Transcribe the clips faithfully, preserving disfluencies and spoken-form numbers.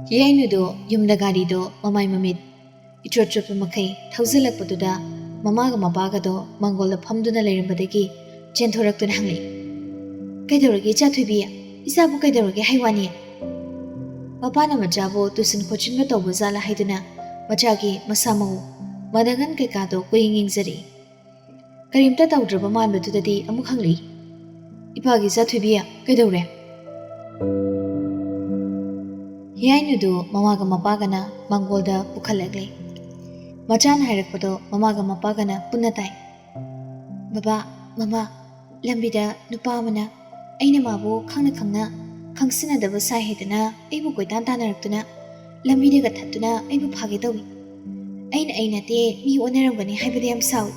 ꯍꯤꯌꯥꯏꯅꯨꯗꯣ ꯌꯨꯝꯗ ꯒꯥꯔꯤꯗꯣ ꯃꯃꯥꯏ ꯃꯃꯤꯠ ꯏꯆꯣꯠ ꯆꯣꯠꯄ ꯃꯈꯩ ꯊꯧꯖꯤꯜꯂꯛꯄꯗꯨꯗ ꯃꯃꯥꯒ ꯃꯄꯥꯒꯗꯣ ꯃꯥꯡꯒꯣꯜꯗ ꯐꯝꯗꯨꯅ ꯂꯩꯔꯝꯕꯗꯒꯤ ꯆꯦꯟꯊꯣꯔꯛꯇꯨꯅ ꯍꯪꯂꯛꯏ, "ꯀꯩꯗꯧꯔꯒꯦ ꯏꯆꯥ ꯊꯣꯏꯕꯤ? ꯏꯆꯥꯕꯨ ꯀꯩꯗꯧꯔꯒꯦ ꯍꯥꯏ ꯋꯥꯅꯤ?" ꯃꯄꯥꯅ ꯃꯆꯥꯕꯨ ꯇꯨꯁꯤꯟ ꯈꯣꯠꯆꯤꯟꯕ ꯇꯧꯕ ꯖꯥꯠꯂ ꯍꯥꯏꯗꯨꯅ ꯃꯆꯥꯒꯤ ꯃꯁꯥ ꯃꯎ, ꯃꯅꯒꯟ ꯀꯩꯀꯥꯗꯣ ꯀꯨꯌꯦꯡ ꯌꯦꯡꯖꯔꯛꯏ꯫ ꯀꯔꯤꯝꯇ ꯇꯧꯗ꯭ꯔꯕ ꯃꯥꯟꯕꯗꯨꯗꯗꯤ ꯑꯃꯨꯛ ꯍꯪꯂꯛꯏ, "ꯏꯄꯥꯒꯤ ꯏꯆꯥ ꯊꯣꯏꯕꯤ, ꯀꯩꯗꯧꯔꯦ?" ꯍꯤꯌꯥꯏꯅꯨꯗꯨ ꯃꯃꯥꯒ ꯃꯄꯥꯒꯅ ꯃꯥꯡꯒꯣꯜꯗ ꯄꯨꯈꯠꯂꯛꯂꯦ꯫ ꯃꯆꯥꯅ ꯍꯥꯏꯔꯛꯄꯗꯣ ꯃꯃꯥꯒ ꯃꯄꯥꯒꯅ ꯄꯨꯟꯅ ꯇꯥꯏ꯫ "ꯕꯕꯥ, ꯃꯃꯥ, ꯂꯝꯕꯤꯗ ꯅꯨꯄꯥ ꯑꯃꯅ ꯑꯩꯅ ꯃꯥꯕꯨ ꯈꯪꯅ ꯈꯪꯅ ꯈꯪꯁꯤꯟꯅꯗꯕ ꯁꯥꯏ ꯍꯥꯏꯗꯅ ꯑꯩꯕꯨ ꯀꯣꯏꯇꯥꯟ ꯇꯥꯟꯅꯔꯛꯇꯨꯅ ꯂꯝꯕꯤꯗꯒ ꯊꯠꯇꯨꯅ ꯑꯩꯕꯨ ꯐꯥꯒꯦ ꯇꯧꯏ꯫ ꯑꯩꯅ ꯑꯩ ꯅꯠꯇꯦ, ꯃꯤ ꯑꯣꯟꯅꯔꯝꯒꯅꯤ ꯍꯥꯏꯕꯗ ꯌꯥꯝ ꯁꯥꯎꯏ꯫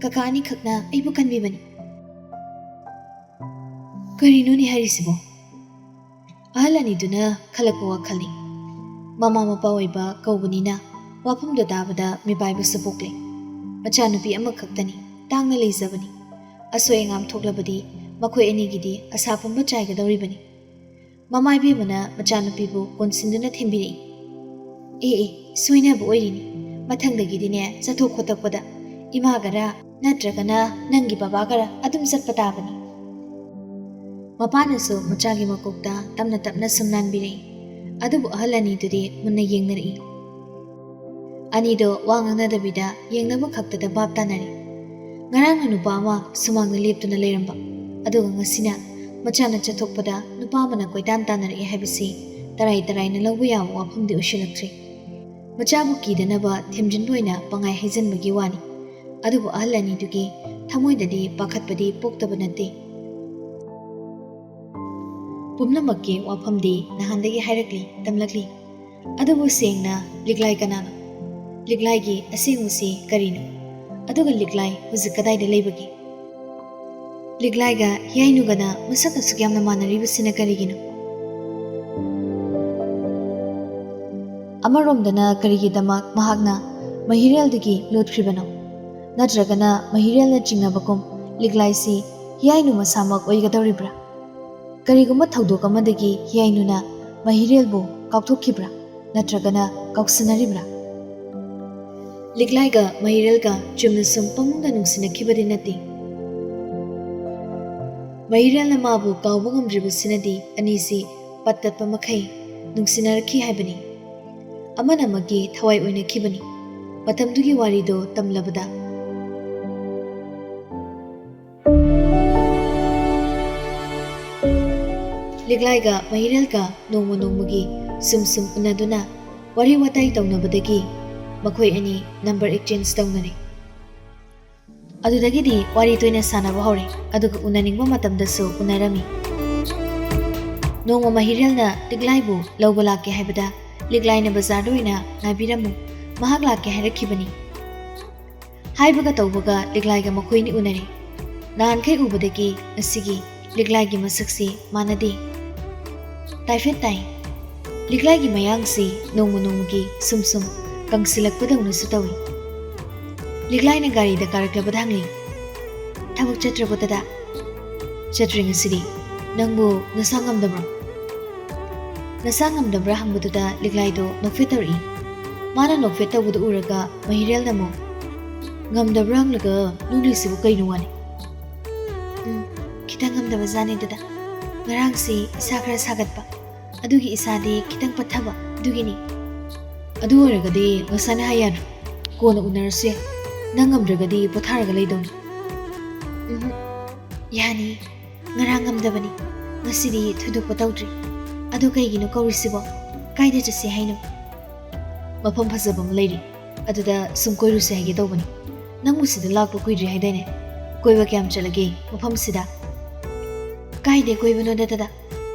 ꯀꯀꯥ ꯑꯅꯤꯈꯛꯅ ꯑꯩꯕꯨ ꯀꯟꯕꯤꯕꯅꯤ꯫" ꯀꯔꯤꯅꯣꯅꯦ ꯍꯥꯏꯔꯤꯁꯤꯕꯣ? ꯑꯍꯜ ꯑꯅꯤꯗꯨꯅ ꯈꯜꯂꯛꯄ ꯋꯥꯈꯜꯅꯤ꯫ ꯃꯃꯥ ꯃꯄꯥ ꯑꯣꯏꯕ ꯀꯧꯕꯅꯤꯅ ꯋꯥꯐꯝꯗꯣ ꯇꯥꯕꯗ ꯃꯤꯄꯥꯏꯕꯁꯨ ꯄꯣꯛꯂꯦ꯫ ꯃꯆꯥꯅꯨꯄꯤ ꯑꯃꯈꯛꯇꯅꯤ, ꯇꯥꯡꯅ ꯂꯩꯖꯕꯅꯤ꯫ ꯑꯁꯣꯏ ꯑꯉꯥꯝ ꯊꯣꯛꯂꯕꯗꯤ ꯃꯈꯣꯏ ꯑꯅꯤꯒꯤꯗꯤ ꯑꯁꯥ ꯄꯨꯝꯕ ꯆꯥꯏꯒꯗꯧꯔꯤꯕꯅꯤ꯫ ꯃꯃꯥ ꯏꯕꯦꯝꯃꯅ ꯃꯆꯥꯅꯨꯄꯤꯕꯨ ꯀꯣꯟꯁꯤꯟꯗꯨꯅ ꯊꯦꯝꯕꯤꯔꯛꯏ꯫ "ꯑꯦ ꯑꯦ, ꯁꯣꯏꯅꯕ ꯑꯣꯏꯔꯤꯅꯤ꯫ ꯃꯊꯪꯗꯒꯤꯗꯤꯅꯦ, ꯆꯠꯊꯣꯛ ꯈꯣꯠꯇꯣꯛꯄꯗ ꯏꯃꯥꯒꯔ ꯅꯠꯇ꯭ꯔꯒꯅ ꯅꯪꯒꯤ ꯕꯕꯥꯒꯔ ꯑꯗꯨꯝ ꯆꯠꯄ ꯇꯥꯕꯅꯤ꯫" ꯃꯄꯥꯅꯁꯨ ꯃꯆꯥꯒꯤ ꯃꯀꯣꯛꯇ ꯇꯞꯅ ꯇꯞꯅ ꯁꯨꯝ ꯅꯥꯟꯕꯤꯔꯛꯏ꯫ ꯑꯗꯨꯕꯨ ꯑꯍꯜ ꯑꯅꯤꯗꯨꯗꯤ ꯃꯨꯟꯅ ꯌꯦꯡꯅꯔꯛꯏ꯫ ꯑꯅꯤꯗꯣ ꯋꯥ ꯉꯥꯡꯅꯗꯕꯤꯗ ꯌꯦꯡꯅꯕ ꯈꯛꯇꯗ ꯚꯥꯞ ꯇꯥꯅꯔꯦ꯫ ꯉꯔꯥꯡꯅ ꯅꯨꯄꯥ ꯑꯃ ꯁꯨꯃꯥꯡꯗ ꯂꯦꯞꯇꯨꯅ ꯂꯩꯔꯝꯕ, ꯑꯗꯨꯒ ꯉꯁꯤꯅ ꯃꯆꯥꯅ ꯆꯠꯊꯣꯛꯄꯗ ꯅꯨꯄꯥ ꯑꯃꯅ ꯀꯣꯏꯇꯥꯟ ꯇꯥꯟꯅꯔꯛꯑꯦ ꯍꯥꯏꯕꯁꯤ ꯇꯔꯥꯏ ꯇꯔꯥꯏꯅ ꯂꯧꯕ ꯌꯥꯕ ꯋꯥꯐꯝꯗꯤ ꯑꯣꯏꯁꯤꯜꯂꯛꯇ꯭ꯔꯦ꯫ ꯃꯆꯥꯕꯨ ꯀꯤꯗꯅꯕ ꯊꯦꯝꯖꯤꯟꯕ ꯑꯣꯏꯅ ꯄꯪꯍꯥꯏ ꯍꯥꯏꯖꯤꯟꯕꯒꯤ ꯋꯥꯅꯤ꯫ ꯑꯗꯨꯕꯨ ꯑꯍꯜ ꯑꯅꯤꯗꯨꯒꯤ ꯊꯃꯣꯏꯗꯗꯤ ꯄꯥꯈꯠꯄꯗꯤ ꯄꯣꯛꯇꯕ ꯅꯠꯇꯦ꯫ ꯄꯨꯝꯅꯃꯛꯀꯤ ꯋꯥꯐꯝꯗꯤ ꯅꯍꯥꯟꯗꯒꯤ ꯍꯥꯏꯔꯛꯂꯤ, ꯇꯝꯂꯛꯂꯤ꯫ ꯑꯗꯨꯕꯨ ꯁꯦꯡꯅ ꯂꯤꯛꯂꯥꯏ ꯀꯅꯥꯅꯣ? ꯂꯤꯛꯂꯥꯏꯒꯤ ꯑꯁꯦꯡꯕꯁꯤ ꯀꯔꯤꯅꯣ? ꯑꯗꯨꯒ ꯂꯤꯛꯂꯥꯏ ꯍꯧꯖꯤꯛ ꯀꯗꯥꯏꯗ ꯂꯩꯕꯒꯦ? ꯂꯤꯛꯂꯥꯏꯒ ꯍꯤꯌꯥꯏꯅꯨꯒꯅ ꯃꯁꯛ ꯑꯁꯨꯛ ꯌꯥꯝꯅ ꯃꯥꯟꯅꯔꯤꯕꯁꯤꯅ ꯀꯔꯤꯒꯤꯅꯣ? ꯑꯃꯔꯣꯝꯗꯅ ꯀꯔꯤꯒꯤꯗꯃꯛ ꯃꯍꯥꯛꯅ ꯃꯍꯤꯔꯦꯜꯗꯒꯤ ꯂꯣꯠꯈ꯭ꯔꯤꯕꯅꯣ? ꯅꯠꯇ꯭ꯔꯒꯅ ꯃꯍꯤꯔꯦꯜꯅ ꯆꯤꯡꯅꯕꯒꯨꯝ ꯂꯤꯛꯂꯥꯏꯁꯤ ꯍꯤꯌꯥꯏꯅꯨ ꯃꯁꯥꯃꯛ ꯑꯣꯏꯒꯗꯧꯔꯤꯕ꯭ꯔꯥ? ꯀꯔꯤꯒꯨꯝꯕ ꯊꯧꯗꯣꯛ ꯑꯃꯗꯒꯤ ꯍꯤꯌꯥꯏꯅꯨꯅ ꯃꯍꯤꯔꯦꯜꯕꯨ ꯀꯥꯎꯊꯣꯛꯈꯤꯕ꯭ꯔꯥ? ꯅꯠꯇ꯭ꯔꯒꯅ ꯀꯥꯎꯁꯤꯟꯅꯔꯤꯕ꯭ꯔꯥ? ꯂꯤꯛꯂꯥꯏꯒ ꯃꯍꯤꯔꯦꯜꯒ ꯆꯨꯝꯅ ꯁꯨꯝ ꯄꯪꯅꯨꯡꯗ ꯅꯨꯡꯁꯤꯅꯈꯤꯕꯗꯤ ꯅꯠꯇꯦ꯫ ꯃꯍꯤꯔꯦꯜꯅ ꯃꯥꯕꯨ ꯀꯥꯎꯕ ꯉꯝꯗ꯭ꯔꯤꯕꯁꯤꯅꯗꯤ ꯑꯅꯤꯁꯤ ꯄꯠ ꯇꯠꯄ ꯃꯈꯩ ꯅꯨꯡꯁꯤꯅꯔꯛꯈꯤ ꯍꯥꯏꯕꯅꯤ꯫ ꯑꯃꯅ ꯑꯃꯒꯤ ꯊꯋꯥꯏ ꯑꯣꯏꯅꯈꯤꯕꯅꯤ꯫ ꯃꯇꯝꯗꯨꯒꯤ ꯋꯥꯔꯤꯗꯣ ꯇꯝꯂꯕꯗ ꯂꯤꯛꯂꯥꯏꯒ ꯃꯍꯤꯔꯦꯜꯒ ꯅꯣꯡꯃ ꯅꯣꯡꯃꯒꯤ ꯁꯨꯝ ꯁꯨꯝ ꯎꯅꯗꯨꯅ ꯋꯥꯔꯤ ꯋꯥꯇꯥꯏ ꯇꯧꯅꯕꯗꯒꯤ ꯃꯈꯣꯏ ꯑꯅꯤ ꯅꯝꯕꯔ ꯑꯦꯛꯆꯦꯟꯖ ꯇꯧꯅꯔꯦ꯫ ꯑꯗꯨꯗꯒꯤꯗꯤ ꯋꯥꯔꯤ ꯇꯣꯏꯅ ꯁꯥꯟꯅꯕ ꯍꯧꯔꯦ, ꯑꯗꯨꯒ ꯎꯅꯅꯤꯡꯕ ꯃꯇꯝꯗꯁꯨ ꯎꯅꯔꯝꯃꯤ꯫ ꯅꯣꯡꯃ ꯃꯍꯤꯔꯦꯜꯅ ꯂꯤꯛꯂꯥꯏꯕꯨ ꯂꯧꯕ ꯂꯥꯛꯀꯦ ꯍꯥꯏꯕꯗ ꯂꯤꯛꯂꯥꯏꯅ ꯕꯖꯥꯔꯗ ꯑꯣꯏꯅ ꯉꯥꯏꯕꯤꯔꯝꯃꯨ, ꯃꯍꯥꯛ ꯂꯥꯛꯀꯦ ꯍꯥꯏꯔꯛꯈꯤꯕꯅꯤ꯫ ꯍꯥꯏꯕꯒ ꯇꯧꯕꯒ ꯂꯤꯛꯂꯥꯏꯒ ꯃꯈꯣꯏꯅꯤ ꯎꯅꯔꯦ꯫ ꯅꯍꯥꯟꯈꯩ ꯎꯕꯗꯒꯤ ꯉꯁꯤꯒꯤ ꯂꯤꯛꯂꯥꯏꯒꯤ ꯃꯁꯛꯁꯤ ꯃꯥꯟꯅꯗꯦ꯫ ꯇꯥꯏꯐꯦꯠ ꯇꯥꯏ꯫ ꯂꯤꯛꯂꯥꯏꯒꯤ ꯃꯌꯥꯡꯁꯤ ꯅꯣꯡꯃ ꯅꯣꯡꯃꯒꯤ ꯁꯨꯝ ꯁꯨꯝ ꯀꯪꯁꯤꯜꯂꯛꯄꯗꯧꯅꯁꯨ ꯇꯧꯏ꯫ ꯂꯤꯛꯂꯥꯏꯅ ꯒꯥꯔꯤꯗ ꯀꯥꯔꯛꯂꯕꯗ ꯍꯪꯂꯤ, "ꯊꯕꯛ ꯆꯠꯇ꯭ꯔꯕꯣ ꯗꯗꯥ?" "ꯆꯠꯇ꯭ꯔꯦ ꯉꯁꯤꯗꯤ꯫ ꯅꯪꯕꯨ ꯅꯁꯥ ꯉꯝꯗꯕ꯭ꯔꯣ?" ꯅꯁꯥ ꯉꯝꯗꯕ꯭ꯔꯥ ꯍꯪꯕꯗꯨꯗ ꯂꯤꯛꯂꯥꯏꯗꯣ ꯅꯣꯛꯐꯦꯠ ꯇꯧꯔꯛꯏ꯫ ꯃꯥꯅ ꯅꯣꯛꯐꯦꯠ ꯇꯧꯕꯗꯨ ꯎꯔꯒ ꯃꯍꯤꯔꯦꯜꯅ ꯑꯃꯨꯛ, "ꯉꯝꯗꯕ꯭ꯔꯥ ꯍꯪꯂꯒ ꯅꯣꯛꯂꯤꯁꯤꯕꯨ ꯀꯩꯅꯣ ꯋꯥꯅꯤ?" "ꯎꯝ, ꯈꯤꯇꯪ ꯉꯝꯗꯕ ꯖꯥꯠꯅꯤ ꯗꯗꯥ꯫ ꯉꯔꯥꯡꯁꯤ ꯏꯁꯥ ꯈꯔ ꯁꯥꯒꯠꯄ, ꯑꯗꯨꯒꯤ ꯏꯁꯥꯗꯤ ꯈꯤꯇꯪ ꯄꯠꯊꯕ, ꯑꯗꯨꯒꯤꯅꯤ꯫" "ꯑꯗꯨ ꯑꯣꯏꯔꯒꯗꯤ ꯉꯁꯥꯏꯅ ꯍꯥꯏ ꯌꯥꯗ꯭ꯔꯣ? ꯀꯣꯟꯅ ꯎꯅꯔꯁꯨ ꯌꯥꯏ꯫ ꯅꯪ ꯉꯝꯗ꯭ꯔꯒꯗꯤ ꯄꯣꯊꯥꯔꯒ ꯂꯩꯗꯧꯅꯤ꯫" "ꯎꯝ, ꯌꯥꯅꯤ꯫ ꯉꯔꯥꯡ ꯉꯝꯗꯕꯅꯤ꯫ ꯉꯁꯤꯗꯤ ꯊꯣꯏꯗꯣꯛꯄ ꯇꯧꯗ꯭ꯔꯤ꯫ ꯑꯗꯣ ꯀꯩꯒꯤꯅꯣ ꯀꯧꯔꯤꯁꯤꯕꯣ? ꯀꯥꯏꯗ ꯆꯠꯁꯦ ꯍꯥꯏꯅꯣ?" "ꯃꯐꯝ ꯐꯖꯕ ꯑꯃ ꯂꯩꯔꯤ꯫ ꯑꯗꯨꯗ ꯁꯨꯝ ꯀꯣꯏꯔꯨꯁꯦ ꯍꯥꯏꯒꯦ ꯇꯧꯕꯅꯤ꯫ ꯅꯪꯕꯨ ꯁꯤꯗ ꯂꯥꯛꯄ ꯀꯨꯏꯗ꯭ꯔꯤ ꯍꯥꯏꯗꯥꯏꯅꯦ? ꯀꯣꯏꯕ ꯀꯌꯥꯝ ꯆꯠꯂꯒꯦ ꯃꯐꯝꯁꯤꯗ?" "ꯀꯥꯏꯗ ꯀꯣꯏꯕꯅꯣꯗ ꯗꯗꯥ?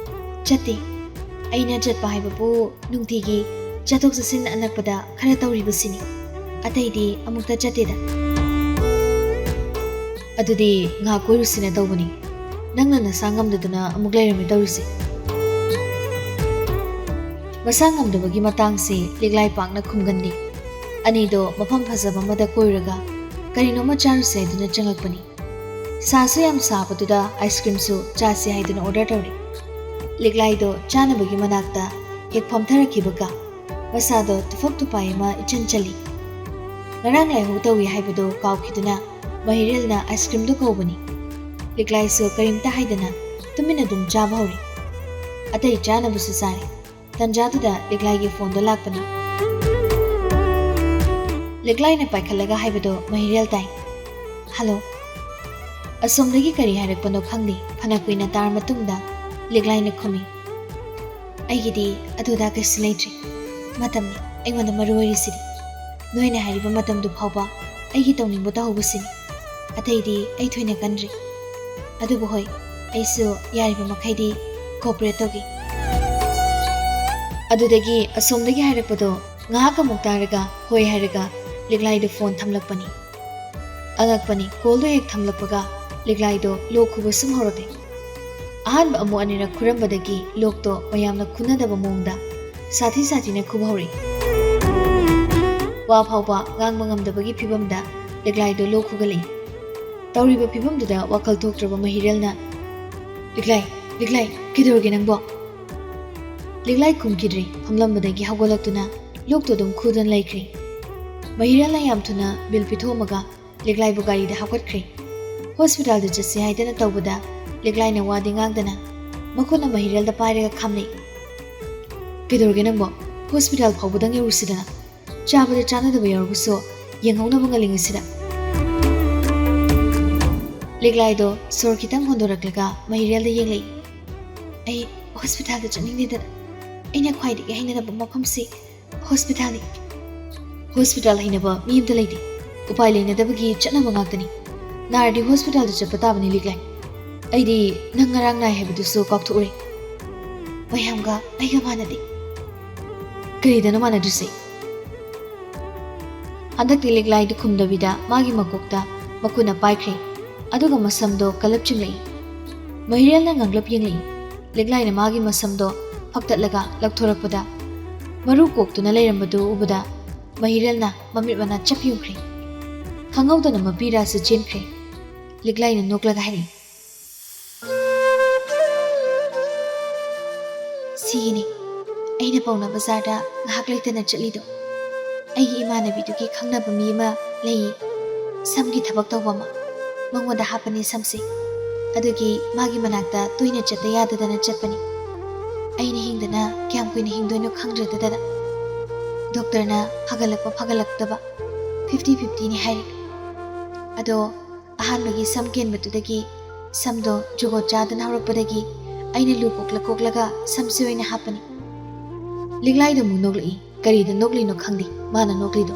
ꯆꯠꯇꯦ꯫ ꯑꯩꯅ ꯆꯠꯄ ꯍꯥꯏꯕꯕꯨ ꯅꯨꯡꯇꯤꯒꯤ ꯆꯠꯊꯣꯛ ꯆꯠꯁꯤꯟ ꯑꯅꯛꯄꯗ ꯈꯔ ꯇꯧꯔꯤꯕꯁꯤꯅꯤ꯫ ꯑꯇꯩꯗꯤ ꯑꯃꯨꯛꯇ ꯆꯠꯇꯦꯗ꯫" "ꯑꯗꯨꯗꯤ ꯉꯥꯏꯍꯥꯛ ꯀꯣꯏꯔꯨꯁꯤꯅ ꯇꯧꯕꯅꯤ꯫ ꯅꯪꯅ ꯅꯁꯥ ꯉꯝꯗꯗꯅ ꯑꯃꯨꯛ ꯂꯩꯔꯝꯃꯦ ꯇꯧꯔꯤꯁꯦ꯫" ꯃꯁꯥ ꯉꯝꯗꯕꯒꯤ ꯃꯇꯥꯡꯁꯤ ꯂꯤꯛꯂꯥꯏ ꯄꯥꯛꯅ ꯈꯨꯝꯒꯟꯗꯦ꯫ ꯑꯅꯤꯗꯣ ꯃꯐꯝ ꯐꯖꯕ ꯑꯃꯗ ꯀꯣꯏꯔꯒ ꯀꯔꯤꯅꯣꯃ ꯆꯥꯔꯨꯁꯦ ꯍꯥꯏꯗꯨꯅ ꯆꯪꯂꯛꯄꯅꯤ꯫ ꯁꯥꯁꯨ ꯌꯥꯝ ꯁꯥꯕꯗꯨꯗ ꯑꯥꯏꯁ ꯀ꯭ꯔꯤꯝꯁꯨ ꯆꯥꯁꯦ ꯍꯥꯏꯗꯨꯅ ꯑꯣꯔꯗꯔ ꯇꯧꯔꯦ꯫ ꯂꯤꯛꯂꯥꯏꯗꯣ ꯆꯥꯅꯕꯒꯤ ꯃꯅꯥꯛꯇ ꯍꯦꯛ ꯐꯝꯊꯔꯛꯈꯤꯕꯒ ꯃꯁꯥꯗꯣ ꯇꯨꯐꯛ ꯇꯨꯄꯥꯏ ꯑꯃ ꯏꯆꯟ ꯆꯜꯂꯤ꯫ ꯉꯔꯥꯡ ꯂꯥꯏꯍꯧ ꯇꯧꯏ ꯍꯥꯏꯕꯗꯣ ꯀꯥꯎꯈꯤꯗꯨꯅ ꯃꯍꯤꯔꯦꯜꯅ ꯑꯥꯏꯁ ꯀ꯭ꯔꯤꯝꯗꯣ ꯀꯧꯕꯅꯤ꯫ ꯂꯤꯛꯂꯥꯏꯁꯨ ꯀꯔꯤꯝꯇ ꯍꯥꯏꯗꯅ ꯇꯨꯃꯤꯟꯅ ꯑꯗꯨꯝ ꯆꯥꯕ ꯍꯧꯔꯤ꯫ ꯑꯇꯩ ꯆꯥꯅꯕꯁꯨ ꯆꯥꯔꯦ꯫ ꯇꯟꯖꯥꯗꯨꯗ ꯂꯤꯛꯂꯥꯏꯒꯤ ꯐꯣꯟꯗꯣ ꯂꯥꯛꯄꯅꯤ꯫ ꯂꯤꯛꯂꯥꯏꯅ ꯄꯥꯏꯈꯠꯂꯒ ꯍꯥꯏꯕꯗꯣ ꯃꯍꯤꯔꯦꯜ ꯇꯥꯏ꯫ "ꯍꯜꯂꯣ!" ꯑꯁꯣꯝꯗꯒꯤ ꯀꯔꯤ ꯍꯥꯏꯔꯛꯄꯅꯣ ꯈꯪꯗꯦ, ꯐꯅ ꯀꯨꯏꯅ ꯇꯥꯔ ꯃꯇꯨꯡꯗ ꯂꯤꯛꯂꯥꯏꯅ ꯈꯨꯝꯃꯤ꯫ "ꯑꯩꯒꯤꯗꯤ ꯑꯗꯨꯗ ꯀꯩꯁꯨ ꯂꯩꯇ꯭ꯔꯤ꯫ ꯃꯇꯝꯅꯤ ꯑꯩꯉꯣꯟꯗ ꯃꯔꯨ ꯑꯣꯏꯔꯤꯁꯤꯗꯤ꯫ ꯅꯣꯏꯅ ꯍꯥꯏꯔꯤꯕ ꯃꯇꯝꯗꯨ ꯐꯥꯎꯕ ꯑꯩꯒꯤ ꯇꯧꯅꯤꯡꯕ ꯇꯧꯍꯧꯕꯁꯤꯅꯤ꯫ ꯑꯇꯩꯗꯤ ꯑꯩ ꯊꯣꯏꯅ ꯀꯟꯗ꯭ꯔꯤ꯫ ꯑꯗꯨꯕꯨ ꯍꯣꯏ, ꯑꯩꯁꯨ ꯌꯥꯔꯤꯕ ꯃꯈꯩꯗꯤ cooperate ꯇꯧꯒꯦ꯫" ꯑꯗꯨꯗꯒꯤ ꯑꯁꯣꯝꯗꯒꯤ ꯍꯥꯏꯔꯛꯄꯗꯣ ꯉꯥꯏꯍꯥꯛ ꯑꯃꯨꯛ ꯇꯥꯔꯒ ꯍꯣꯏ ꯍꯥꯏꯔꯒ ꯂꯤꯛꯂꯥꯏꯗꯨ ꯐꯣꯟ ꯊꯝꯂꯛꯄꯅꯤ꯫ ꯑꯉꯛꯄꯅꯤ, ꯀꯣꯜꯗꯣ ꯍꯦꯛ ꯊꯝꯂꯛꯄꯒ ꯂꯤꯛꯂꯥꯏꯗꯣ ꯂꯣꯛ ꯈꯨꯕ ꯁꯨꯝ ꯍꯧꯔꯛꯂꯦ꯫ ꯑꯍꯥꯟꯕ ꯑꯃꯨꯛ ꯑꯅꯤꯔꯛ ꯈꯨꯔꯝꯕꯗꯒꯤ ꯂꯣꯛꯇꯣ ꯃꯌꯥꯝꯅ ꯈꯨꯅꯗꯕ ꯃꯑꯣꯡꯗ ꯁꯥꯊꯤ ꯁꯥꯊꯤꯅ ꯈꯨꯕ ꯍꯧꯔꯛꯏ꯫ ꯋꯥ ꯐꯥꯎꯕ ꯉꯥꯡꯕ ꯉꯝꯗꯕꯒꯤ ꯐꯤꯕꯝꯗ ꯂꯤꯛꯂꯥꯏꯗꯣ ꯂꯣꯛ ꯈꯨꯒꯠꯂꯛꯏ꯫ ꯇꯧꯔꯤꯕ ꯐꯤꯕꯝꯗꯨꯗ ꯋꯥꯈꯜ ꯊꯣꯛꯇ꯭ꯔꯕ ꯃꯍꯤꯔꯦꯜꯅ, "ꯂꯤꯛꯂꯥꯏ, ꯂꯤꯛꯂꯥꯏ, ꯀꯩꯗꯧꯔꯒꯦ ꯅꯪꯕꯣ?" ꯂꯤꯛꯂꯥꯏ ꯈꯨꯝꯈꯤꯗ꯭ꯔꯦ꯫ ꯐꯝꯂꯝꯕꯗꯒꯤ ꯍꯧꯒꯠꯂꯛꯇꯨꯅ ꯂꯣꯛꯇꯣ ꯑꯗꯨꯝ ꯈꯨꯗꯨꯅ ꯂꯩꯈ꯭ꯔꯦ꯫ ꯃꯍꯤꯔꯦꯜꯅ ꯌꯥꯝ ꯊꯨꯅ ꯕꯤꯜ ꯄꯤꯊꯣꯛꯑꯝꯃꯒ ꯂꯤꯛꯂꯥꯏꯕꯨ ꯒꯥꯔꯤꯗ ꯍꯥꯞꯀꯠꯈ꯭ꯔꯦ꯫ ꯍꯣꯁꯄꯤꯇꯥꯜꯗ ꯆꯠꯁꯤ ꯍꯥꯏꯗꯅ ꯇꯧꯕꯗ ꯂꯤꯛꯂꯥꯏꯅ ꯋꯥꯗꯤ ꯉꯥꯡꯗꯅ ꯃꯈꯨꯠꯅ ꯃꯍꯤꯔꯦꯜꯗ ꯄꯥꯏꯔꯒ ꯈꯥꯝꯅꯩ꯫ "ꯀꯩꯗꯧꯔꯒꯦ ꯅꯪꯕꯣ? ꯍꯣꯁꯄꯤꯇꯥꯜ ꯐꯥꯎꯕꯗꯪ ꯌꯧꯔꯨꯁꯤꯗꯅ꯫ ꯆꯥꯕꯗ ꯆꯥꯟꯅꯗꯕ ꯌꯥꯎꯔꯕꯁꯨ ꯌꯦꯡꯍꯧꯅꯕ ꯉꯜꯂꯤꯉꯩꯁꯤꯗ꯫" ꯂꯤꯛꯂꯥꯏꯗꯣ ꯁꯣꯔ ꯈꯤꯇꯪ ꯍꯣꯟꯗꯣꯔꯛꯂꯒ ꯃꯍꯤꯔꯦꯜꯗ ꯌꯦꯡꯂꯛꯏ꯫ "ꯑꯩ ꯍꯣꯁꯄꯤꯇꯥꯜꯗ ꯆꯠꯅꯤꯡꯗꯦꯗꯅ꯫ ꯑꯩꯅ ꯈ꯭ꯋꯥꯏꯗꯒꯤ ꯍꯩꯅꯗꯕ ꯃꯐꯝꯁꯤ ꯍꯣꯁꯄꯤꯇꯥꯜꯅꯤ꯫" "ꯍꯣꯁꯄꯤꯇꯥꯜ ꯍꯩꯅꯕ ꯃꯤ ꯑꯝꯇ ꯂꯩꯇꯦ꯫ ꯎꯄꯥꯏ ꯂꯩꯅꯗꯕꯒꯤ ꯆꯠꯅꯕ ꯉꯥꯛꯇꯅꯤ꯫ ꯅꯥꯔꯗꯤ ꯍꯣꯁꯄꯤꯇꯥꯜꯗ ꯆꯠꯄ ꯇꯥꯕꯅꯤ ꯂꯤꯛꯂꯥꯏ꯫ ꯑꯩꯗꯤ ꯅꯪ ꯉꯔꯥꯡ ꯅꯥꯏ ꯍꯥꯏꯕꯗꯨꯁꯨ ꯀꯥꯎꯊꯣꯛꯎꯔꯦ꯫ ꯃꯌꯥꯝꯒ ꯑꯩꯒ ꯃꯥꯟꯅꯗꯦ꯫" "ꯀꯔꯤꯗꯅꯣ ꯃꯥꯟꯅꯗ꯭ꯔꯤꯁꯦ?" ꯍꯟꯗꯛꯇꯤ ꯂꯤꯛꯂꯥꯏꯗꯨ ꯈꯨꯝꯗꯕꯤꯗ ꯃꯥꯒꯤ ꯃꯀꯣꯛꯇ ꯃꯈꯨꯠꯅ ꯄꯥꯏꯈ꯭ꯔꯦ꯫ ꯑꯗꯨꯒ ꯃꯁꯝꯗꯣ ꯀꯜꯂꯞ ꯆꯤꯡꯂꯛꯏ꯫ ꯃꯍꯤꯔꯦꯜꯅ ꯉꯥꯡꯂꯞ ꯌꯦꯡꯂꯛꯏ꯫ ꯂꯤꯛꯂꯥꯏꯅ ꯃꯥꯒꯤ ꯃꯁꯝꯗꯣ ꯐꯛꯇꯠꯂꯒ ꯂꯧꯊꯣꯔꯛꯄꯗ ꯃꯔꯨ ꯀꯣꯛꯇꯨꯅ ꯂꯩꯔꯝꯕꯗꯨ ꯎꯕꯗ ꯃꯍꯤꯔꯦꯜꯅ ꯃꯃꯤꯠ ꯃꯅꯥ ꯆꯞ ꯌꯨꯡꯈ꯭ꯔꯦ꯫ ꯈꯪꯍꯧꯗꯅ ꯃꯄꯤ ꯔꯥꯁꯨ ꯆꯦꯟꯈ꯭ꯔꯦ꯫ ꯂꯤꯛꯂꯥꯏꯅ ꯅꯣꯛꯂꯒ ꯍꯥꯏꯔꯛꯏ, "ꯁꯤꯒꯤꯅꯤ꯫ ꯑꯩꯅ ꯄꯥꯎꯅꯥ ꯕꯖꯥꯔꯗ ꯉꯥꯏꯍꯥꯛ ꯂꯩꯇꯅ ꯆꯠꯂꯤꯗꯣ, ꯑꯩꯒꯤ ꯏꯃꯥꯟꯅꯕꯤꯗꯨꯒꯤ ꯈꯪꯅꯕ ꯃꯤ ꯑꯃ ꯂꯩꯌꯦ, ꯁꯝꯒꯤ ꯊꯕꯛ ꯇꯧꯕ ꯑꯃ꯫ ꯃꯉꯣꯟꯗ ꯍꯥꯞꯄꯅꯦ ꯁꯝꯁꯦ꯫ ꯑꯗꯨꯒꯤ ꯃꯥꯒꯤ ꯃꯅꯥꯛꯇ ꯇꯣꯏꯅ ꯆꯠꯇ ꯌꯥꯗꯗꯅ ꯆꯠꯄꯅꯤ꯫ ꯑꯩꯅ ꯍꯤꯡꯗꯅ ꯀꯌꯥꯝ ꯀꯨꯏꯅ ꯍꯤꯡꯗꯣꯏꯅꯣ ꯈꯪꯗ꯭ꯔꯦꯗꯗꯅ꯫ ꯗꯣꯛꯇꯔꯅ ꯐꯒꯠꯂꯛꯄ ꯐꯒꯠꯂꯛꯇꯕ ꯐꯤꯐꯇꯤ ꯐꯤꯐꯇꯤꯅꯤ ꯍꯥꯏꯔꯤ꯫ ꯑꯗꯣ ꯑꯍꯥꯟꯕꯒꯤ ꯁꯝ ꯀꯦꯟꯕꯗꯨꯗꯒꯤ ꯁꯝꯗꯣ ꯖꯨꯒꯣꯠ ꯆꯥꯗꯅ ꯍꯧꯔꯛꯄꯗꯒꯤ ꯑꯩꯅ ꯂꯨ ꯀꯣꯛꯂ ꯀꯣꯛꯂꯒ ꯁꯝꯁꯦ ꯑꯣꯏꯅ ꯍꯥꯞꯄꯅꯤ꯫ ꯂꯤꯛꯂꯥꯏꯗꯣ ꯑꯃꯨꯛ ꯅꯣꯛꯂꯛꯏ꯫ ꯀꯔꯤꯗ ꯅꯣꯛꯂꯤꯅꯣ ꯈꯪꯗꯦ ꯃꯥꯅ ꯅꯣꯛꯂꯤꯗꯣ꯫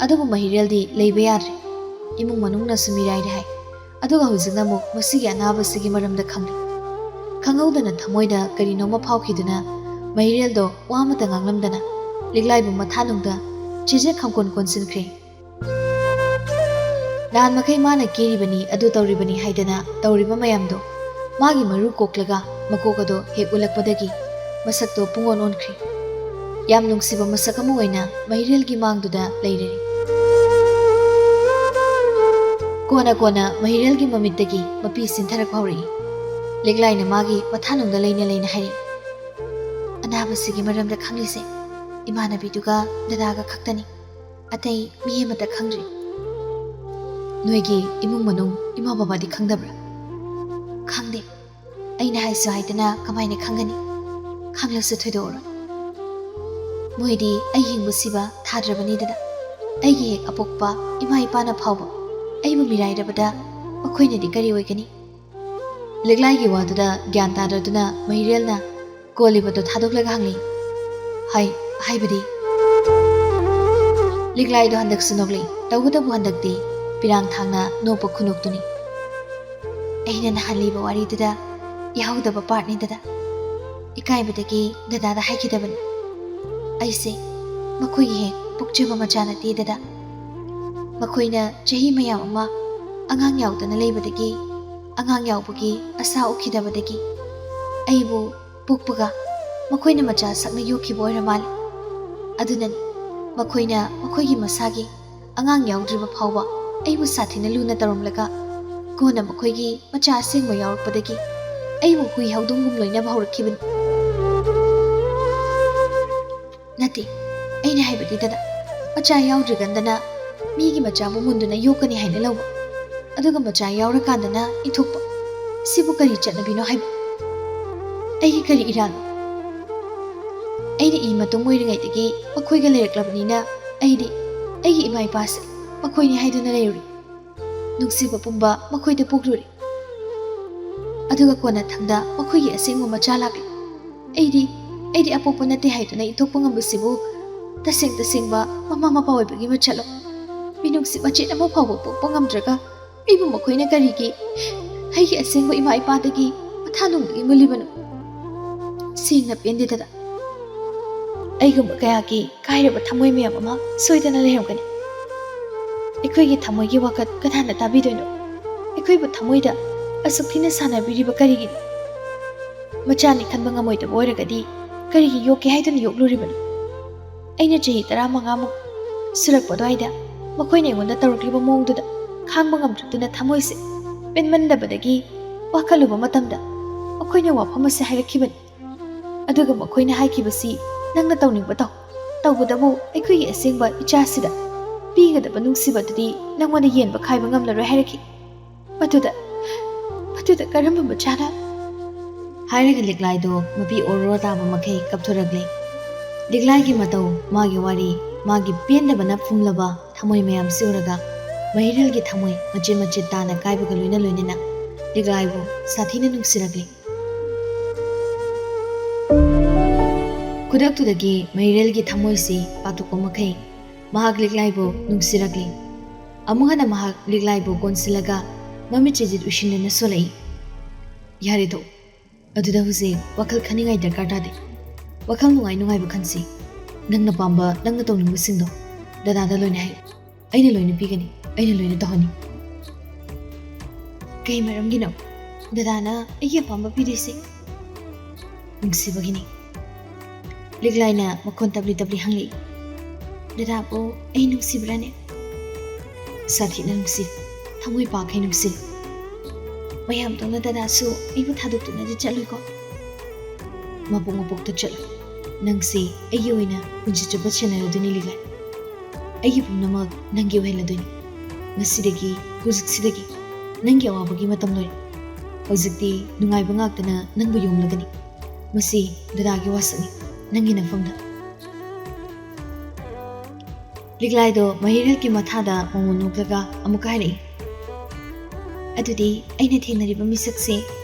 ꯑꯗꯨꯕꯨ ꯃꯍꯤꯔꯦꯜꯗꯤ ꯂꯩꯕ ꯌꯥꯗ꯭ꯔꯦ꯫ ꯏꯃꯨꯡ ꯃꯅꯨꯡꯅꯁꯨ ꯃꯤꯔꯥꯏꯔꯦ ꯍꯥꯏ꯫ ꯑꯗꯨꯒ ꯍꯧꯖꯤꯛꯅ ꯑꯃꯨꯛ ꯃꯁꯤꯒꯤ ꯑꯅꯥꯕꯁꯤꯒꯤ ꯃꯔꯝꯗ ꯈꯪꯂꯤ꯫ ꯈꯪꯍꯧꯗꯅ ꯊꯃꯣꯏꯗ ꯀꯔꯤꯅꯣꯃ ꯐꯥꯎꯈꯤꯗꯨꯅ ꯃꯍꯤꯔꯦꯜꯗꯣ ꯋꯥ ꯑꯃꯇ ꯉꯥꯡꯂꯝꯗꯅ ꯂꯤꯛꯂꯥꯏꯕꯨ ꯃꯊꯥꯅꯨꯡꯗ ꯆꯦꯖꯦꯠ ꯈꯪꯀꯣꯟ ꯀꯣꯟꯁꯤꯟꯈ꯭ꯔꯦ꯫ ꯅꯍꯥꯟ ꯃꯈꯩ ꯃꯥꯅ ꯀꯦꯔꯤꯕꯅꯤ, ꯑꯗꯨ ꯇꯧꯔꯤꯕꯅꯤ ꯍꯥꯏꯗꯅ ꯇꯧꯔꯤꯕ ꯃꯌꯥꯝꯗꯣ ꯃꯥꯒꯤ ꯃꯔꯨ ꯀꯣꯛꯂꯒ ꯃꯀꯣꯛ ꯑꯗꯣ ꯍꯦꯛ ꯎꯂꯛꯄꯗꯒꯤ ꯃꯁꯛꯇꯣ ꯄꯨꯡꯑꯣꯟ ꯑꯣꯟꯈ꯭ꯔꯦ꯫ ꯌꯥꯝ ꯅꯨꯡꯁꯤꯕ ꯃꯁꯛ ꯑꯃ ꯑꯣꯏꯅ ꯃꯍꯤꯔꯦꯜꯒꯤ ꯃꯥꯡꯗꯨꯗ ꯂꯩꯔꯦ꯫ ꯀꯣꯟꯅ ꯀꯣꯟꯅ ꯃꯍꯤꯔꯦꯜꯒꯤ ꯃꯃꯤꯠꯇꯒꯤ ꯃꯄꯤ ꯆꯤꯟꯊꯔꯛꯄ ꯍꯧꯔꯛꯏ꯫ ꯂꯤꯛꯂꯥꯏꯅ ꯃꯥꯒꯤ ꯃꯊꯥꯅꯨꯡꯗ ꯂꯩꯅ ꯂꯩꯅ ꯍꯥꯏꯔꯛꯏ, "ꯑꯅꯥꯕꯁꯤꯒꯤ ꯃꯔꯝꯗ ꯈꯪꯂꯤꯁꯦ ꯏꯃꯥꯟꯅꯕꯤꯗꯨꯒ ꯗꯗꯥꯒ ꯈꯛꯇꯅꯤ꯫ ꯑꯇꯩ ꯃꯤ ꯑꯃꯠꯇ ꯈꯪꯗ꯭ꯔꯤ꯫" "ꯅꯣꯏꯒꯤ ꯏꯃꯨꯡ ꯃꯅꯨꯡ ꯏꯃꯥ ꯕꯕꯥꯗꯤ ꯈꯪꯗꯕ꯭ꯔꯥ?" "ꯈꯪꯗꯦ꯫ ꯑꯩꯅ ꯍꯥꯏꯁꯨ ꯍꯥꯏꯗꯅ ꯀꯃꯥꯏꯅ ꯈꯪꯒꯅꯤ? ꯈꯪꯂꯁꯨ ꯊꯣꯏꯗꯣꯛꯑꯔꯣꯏ꯫ ꯃꯣꯏꯗꯤ ꯑꯩ ꯍꯤꯡꯕ ꯁꯤꯕ ꯊꯥꯗ꯭ꯔꯕꯅꯤꯗꯅ꯫ ꯑꯩꯒꯤ ꯍꯦꯛ ꯑꯄꯣꯛꯄ ꯏꯃꯥ ꯏꯄꯥꯅ ꯐꯥꯎꯕ ꯑꯩꯕꯨ ꯃꯤꯔꯥꯏꯔꯕꯗ ꯃꯈꯣꯏꯅꯗꯤ ꯀꯔꯤ ꯑꯣꯏꯒꯅꯤ?" ꯂꯤꯛꯂꯥꯏꯒꯤ ꯋꯥꯗꯨꯗ ꯒ꯭ꯌꯥꯟ ꯇꯥꯗ꯭ꯔꯗꯨꯅ ꯃꯍꯤꯔꯦꯜꯅ ꯀꯣꯜꯂꯤꯕꯗꯣ ꯊꯥꯗꯣꯛꯂꯒ ꯍꯪꯂꯤ, "ꯍꯥꯏ, ꯍꯥꯏꯕꯗꯤ?" ꯂꯤꯛꯂꯥꯏꯗꯣ ꯍꯟꯗꯛꯁꯨ ꯅꯣꯛꯂꯛꯏ꯫ ꯇꯧꯕꯇꯕꯨ ꯍꯟꯗꯛꯇꯤ ꯄꯤꯔꯥꯡ ꯊꯥꯡꯅ ꯅꯣꯛꯄ ꯈꯨꯅꯣꯛꯇꯨꯅꯤ꯫ "ꯑꯩꯅ ꯅꯍꯥꯟ ꯂꯤꯕ ꯋꯥꯔꯤꯗꯨꯗ ꯌꯥꯍꯧꯗꯕ ꯄꯥꯔꯠꯅꯤꯗꯅ꯫ ꯏꯀꯥꯏꯕꯗꯒꯤ ꯗꯗꯥꯗ ꯍꯥꯏꯈꯤꯗꯕꯅꯤ꯫ ꯑꯩꯁꯦ ꯃꯈꯣꯏꯒꯤ ꯍꯦꯛ ꯄꯣꯛꯆꯕ ꯃꯆꯥ ꯅꯠꯇꯦ ꯗꯗꯥ꯫ ꯃꯈꯣꯏꯅ ꯆꯍꯤ ꯃꯌꯥꯝ ꯑꯃ ꯑꯉꯥꯡ ꯌꯥꯎꯗꯅ ꯂꯩꯕꯗꯒꯤ ꯑꯉꯥꯡ ꯌꯥꯎꯕꯒꯤ ꯑꯁꯥ ꯎꯈꯤꯗꯕꯗꯒꯤ ꯑꯩꯕꯨ ꯄꯣꯛꯄꯒ ꯃꯈꯣꯏꯅ ꯃꯆꯥ ꯁꯛꯅ ꯌꯣꯛꯈꯤꯕ ꯑꯣꯏꯔ ꯃꯥꯜꯂꯦ꯫ ꯑꯗꯨꯅꯅꯤ ꯃꯈꯣꯏꯅ ꯃꯈꯣꯏꯒꯤ ꯃꯁꯥꯒꯤ ꯑꯉꯥꯡ ꯌꯥꯎꯗ꯭ꯔꯤꯕ ꯐꯥꯎꯕ ꯑꯩꯕꯨ ꯁꯥꯊꯤꯅ ꯂꯨꯅ ꯇꯧꯔꯝꯂꯒ ꯀꯣꯟꯅ ꯃꯈꯣꯏꯒꯤ ꯃꯆꯥ ꯑꯁꯦꯡꯕ ꯌꯥꯎꯔꯛꯄꯗꯒꯤ ꯑꯩꯕꯨ ꯍꯨꯏ ꯍꯧꯗꯣꯡꯒꯨꯝ ꯂꯣꯏꯅꯕ ꯍꯧꯔꯛꯈꯤꯕꯅꯤ꯫" ꯅꯠꯇꯦ, ꯑꯩꯅ ꯍꯥꯏꯕꯗꯤ ꯗꯗꯥ, ꯃꯆꯥ ꯌꯥꯎꯗ꯭ꯔꯤꯀꯥꯟꯗꯅ ꯃꯤꯒꯤ ꯃꯆꯥꯕꯨ ꯃꯨꯟꯗꯨꯅ ꯌꯣꯛꯀꯅꯤ ꯍꯥꯏꯅ ꯂꯧꯕ, ꯑꯗꯨꯒ ꯃꯆꯥ ꯌꯥꯎꯔꯀꯥꯟꯗꯅ ꯏꯟꯊꯣꯛꯄ, ꯁꯤꯕꯨ ꯀꯔꯤ ꯆꯠꯅꯕꯤꯅꯣ ꯍꯥꯏꯕ? ꯑꯩꯒꯤ ꯀꯔꯤ ꯏꯔꯥꯜꯅꯣ? ꯑꯩꯅ ꯏ ꯃꯇꯨꯡ ꯑꯣꯏꯔꯤꯉꯩꯗꯒꯤ ꯃꯈꯣꯏꯒ ꯂꯩꯔꯛꯂꯕꯅꯤꯅ ꯑꯩꯗꯤ ꯑꯩꯒꯤ ꯏꯃꯥ ꯏꯄꯥꯁꯦ ꯃꯈꯣꯏꯅꯤ ꯍꯥꯏꯗꯨꯅ ꯂꯩꯔꯨꯔꯤ꯫ ꯅꯨꯡꯁꯤꯕ ꯄꯨꯝꯕ ꯃꯈꯣꯏꯗ ꯄꯣꯛꯂꯨꯔꯦ꯫ ꯑꯗꯨꯒ ꯀꯣꯟꯅꯊꯪꯗ ꯃꯈꯣꯏꯒꯤ ꯑꯁꯦꯡꯕ ꯃꯆꯥ ꯂꯥꯛꯂꯦ꯫ ꯑꯩꯗꯤ, ꯑꯩꯗꯤ ꯑꯄꯣꯛꯄ ꯅꯠꯇꯦ ꯍꯥꯏꯗꯨꯅ ꯏꯟꯊꯣꯛꯄ ꯉꯝꯕꯁꯤꯕꯨ ꯇꯁꯦꯡ ꯇꯁꯦꯡꯕ ꯃꯃꯥ ꯃꯄꯥ ꯑꯣꯏꯕꯒꯤ ꯃꯆꯠꯂꯣ? ꯃꯤꯅꯨꯡꯁꯤ ꯃꯆꯦꯠ ꯑꯃ ꯐꯥꯎꯕ ꯄꯣꯛꯄ ꯉꯝꯗ꯭ꯔꯒ ꯑꯩꯕꯨ ꯃꯈꯣꯏꯅ ꯀꯔꯤꯒꯤ ꯑꯩꯒꯤ ꯑꯁꯦꯡꯕ ꯏꯃꯥ ꯏꯄꯥꯗꯒꯤ ꯃꯊꯥ ꯅꯨꯡꯗꯒꯤ ꯃꯨꯜꯂꯤꯕꯅꯣ? ꯁꯦꯡꯅ ꯄꯦꯟꯗꯦ ꯗꯗꯥ꯫ ꯑꯩꯒꯨꯝꯕ ꯀꯌꯥꯒꯤ ꯀꯥꯏꯔꯕ ꯊꯃꯣꯏ ꯃꯌꯥꯝ ꯑꯃ ꯁꯣꯏꯗꯅ ꯂꯩꯔꯝꯒꯅꯤ꯫ ꯑꯩꯈꯣꯏꯒꯤ ꯊꯃꯣꯏꯒꯤ ꯋꯥꯈꯜ ꯀꯅꯥꯅ ꯇꯥꯕꯤꯗꯣꯏꯅꯣ? ꯑꯩꯈꯣꯏꯕꯨ ꯊꯃꯣꯏꯗ ꯑꯁꯨꯛ ꯊꯤꯅ ꯁꯥꯟꯅꯕꯤꯔꯤꯕ ꯀꯔꯤꯒꯤꯅꯣ? ꯃꯆꯥꯅꯤ ꯈꯟꯕ ꯉꯝꯃꯣꯏꯗꯕ ꯑꯣꯏꯔꯒꯗꯤ ꯀꯔꯤꯒꯤ ꯌꯣꯛꯀꯦ ꯍꯥꯏꯗꯨꯅ ꯌꯣꯛꯂꯨꯔꯤꯕꯅꯣ? ꯑꯩꯅ ꯆꯍꯤ ꯇꯔꯥꯃꯉꯥꯃꯨꯛ ꯁꯨꯔꯛꯄ ꯑꯗꯨꯋꯥꯏꯗ ꯃꯈꯣꯏꯅ ꯑꯩꯉꯣꯟꯗ ꯇꯧꯔꯛꯂꯤꯕ ꯃꯑꯣꯡꯗꯨꯗ ꯈꯥꯡꯕ ꯉꯝꯗ꯭ꯔꯛꯇꯨꯅ ꯊꯃꯣꯏꯁꯦ ꯄꯦꯟꯃꯟꯗꯕꯗꯒꯤ ꯋꯥꯈꯜꯂꯨꯕ ꯃꯇꯝꯗ ꯃꯈꯣꯏꯅ ꯋꯥꯐꯝ ꯑꯁꯤ ꯍꯥꯏꯔꯛꯈꯤꯕꯅꯤ꯫ ꯑꯗꯨꯒ ꯃꯈꯣꯏꯅ ꯍꯥꯏꯈꯤꯕꯁꯤ, "ꯅꯪꯅ ꯇꯧꯅꯤꯡꯕ ꯇꯧ, ꯇꯧꯕꯇꯕꯨ ꯑꯩꯈꯣꯏꯒꯤ ꯑꯁꯦꯡꯕ ꯏꯆꯥꯁꯤꯗ ꯄꯤꯒꯗꯕ ꯅꯨꯡꯁꯤꯕꯗꯨꯗꯤ ꯅꯪꯉꯣꯟꯗ ꯌꯦꯟꯕ ꯈꯥꯏꯕ ꯉꯝꯂꯔꯣꯏ" ꯍꯥꯏꯔꯛꯈꯤ꯫ ꯃꯗꯨꯗ, ꯃꯗꯨꯗ ꯀꯔꯝꯕ ꯃꯆꯥꯅ? ꯍꯥꯏꯔꯒ ꯂꯤꯛꯂꯥꯏꯗꯣ ꯃꯄꯤ ꯑꯣꯔꯣ ꯇꯥꯕ ꯃꯈꯩ ꯀꯞꯊꯣꯔꯛꯂꯦ꯫ ꯂꯤꯛꯂꯥꯏꯒꯤ ꯃꯇꯧ, ꯃꯥꯒꯤ ꯋꯥꯔꯤ, ꯃꯥꯒꯤ ꯄꯦꯟꯗꯕꯅ ꯐꯨꯝꯂꯕ ꯊꯃꯣꯏ ꯃꯌꯥꯝꯁꯤ ꯎꯔꯒ ꯃꯍꯤꯔꯦꯜꯒꯤ ꯊꯃꯣꯏ ꯃꯆꯦꯠ ꯃꯆꯦꯠ ꯇꯥꯅ ꯀꯥꯏꯕꯒ ꯂꯣꯏꯅ ꯂꯣꯏꯅꯅ ꯂꯤꯛꯂꯥꯏꯕꯨ ꯁꯥꯊꯤꯅ ꯅꯨꯡꯁꯤꯔꯛꯂꯦ꯫ ꯈꯨꯗꯛꯇꯨꯗꯒꯤ ꯃꯍꯤꯔꯦꯜꯒꯤ ꯊꯃꯣꯏꯁꯤ ꯄꯥꯊꯣꯛꯄ ꯃꯈꯩ ꯃꯍꯥꯛ ꯂꯤꯛꯂꯥꯏꯕꯨ ꯅꯨꯡꯁꯤꯔꯛꯂꯤ꯫ ꯑꯃꯨꯛ ꯍꯟꯅ ꯃꯍꯥꯛ ꯂꯤꯛꯂꯥꯏꯕꯨ ꯀꯣꯟꯁꯤꯜꯂꯒ ꯃꯃꯤꯠ ꯆꯤꯖꯤꯠ ꯎꯏꯁꯤꯟꯗꯨꯅ ꯁꯣꯜꯂꯛꯏ꯫ "ꯌꯥꯔꯦ, ꯇꯣꯛ꯫ ꯑꯗꯨꯗ ꯍꯧꯖꯤꯛ ꯋꯥꯈꯜ ꯈꯟꯅꯤꯡꯉꯥꯏ ꯗꯔꯀꯥꯔ ꯇꯥꯗꯦ꯫ ꯋꯥꯈꯜ ꯅꯨꯡꯉꯥꯏ ꯅꯨꯡꯉꯥꯏꯕ ꯈꯟꯁꯤ꯫ ꯅꯪꯅ ꯄꯥꯝꯕ, ꯅꯪꯅ ꯇꯧꯅꯤꯡꯕꯁꯤꯡꯗꯣ ꯗꯗꯥꯗ ꯂꯣꯏꯅ ꯍꯥꯏ꯫ ꯑꯩꯅ ꯂꯣꯏꯅ ꯄꯤꯒꯅꯤ, ꯑꯩꯅ ꯂꯣꯏꯅ ꯇꯧꯍꯟꯅꯤ"꯫ "ꯀꯩ ꯃꯔꯝꯒꯤꯅꯣ ꯗꯗꯥꯅ ꯑꯩꯒꯤ ꯑꯄꯥꯝꯕ ꯄꯤꯔꯤꯁꯦ?" "ꯅꯨꯡꯁꯤꯕꯒꯤꯅꯤ"꯫ ꯂꯤꯛꯂꯥꯏꯅ ꯃꯈꯣꯟ ꯇꯞꯂꯤ ꯇꯞꯂꯤ ꯍꯪꯂꯛꯏ꯫ "ꯗꯗꯥꯕꯨ ꯑꯩ ꯅꯨꯡꯁꯤꯕ꯭ꯔꯥꯅꯦ?" "ꯁꯥꯊꯤꯅ ꯅꯨꯡꯁꯤ, ꯊꯃꯣꯏ ꯄꯥꯈꯩ ꯅꯨꯡꯁꯤ꯫ ꯃꯌꯥꯝꯗꯧꯅ ꯗꯗꯥꯁꯨ ꯑꯩꯕꯨ ꯊꯥꯗꯣꯛꯇꯨꯅꯗꯤ ꯆꯠꯂꯣꯏꯀꯣ?" "ꯃꯄꯣꯛ ꯃꯄꯣꯛꯇ ꯆꯠꯂꯣꯏ꯫ ꯅꯪꯁꯤ ꯑꯩꯒꯤ ꯑꯣꯏꯅ ꯄꯨꯟꯁꯤ ꯆꯨꯞꯄ ꯁꯦꯟꯅꯔꯗꯣꯏꯅꯤ ꯂꯤꯛꯂꯥꯏ꯫ ꯑꯩꯒꯤ ꯄꯨꯝꯅꯃꯛ ꯅꯪꯒꯤ ꯑꯣꯏꯍꯜꯂꯗꯣꯏꯅꯤ꯫ ꯉꯁꯤꯗꯒꯤ, ꯍꯧꯖꯤꯛꯁꯤꯗꯒꯤ ꯅꯪꯒꯤ ꯑꯋꯥꯕꯒꯤ ꯃꯇꯝ ꯂꯣꯏꯔꯦ꯫ ꯍꯧꯖꯤꯛꯇꯤ ꯅꯨꯡꯉꯥꯏꯕ ꯉꯥꯛꯇꯅ ꯅꯪꯕꯨ ꯌꯣꯝꯂꯒꯅꯤ꯫ ꯃꯁꯤ ꯗꯗꯥꯒꯤ ꯋꯥꯁꯛꯅꯤ, ꯅꯪꯒꯤ ꯅꯐꯝꯗ꯫ ꯂꯤꯛꯂꯥꯏꯗꯣ ꯃꯍꯤꯔꯦꯜꯒꯤ ꯃꯊꯥꯗ ꯃꯃꯣꯟ ꯅꯣꯛꯂꯒ ꯑꯃꯨꯛꯀ ꯍꯥꯏꯔꯛꯏ, "ꯑꯗꯨꯗꯤ ꯑꯩꯅ ꯊꯦꯡꯅꯔꯤꯕ ꯃꯤꯁꯛꯁꯦ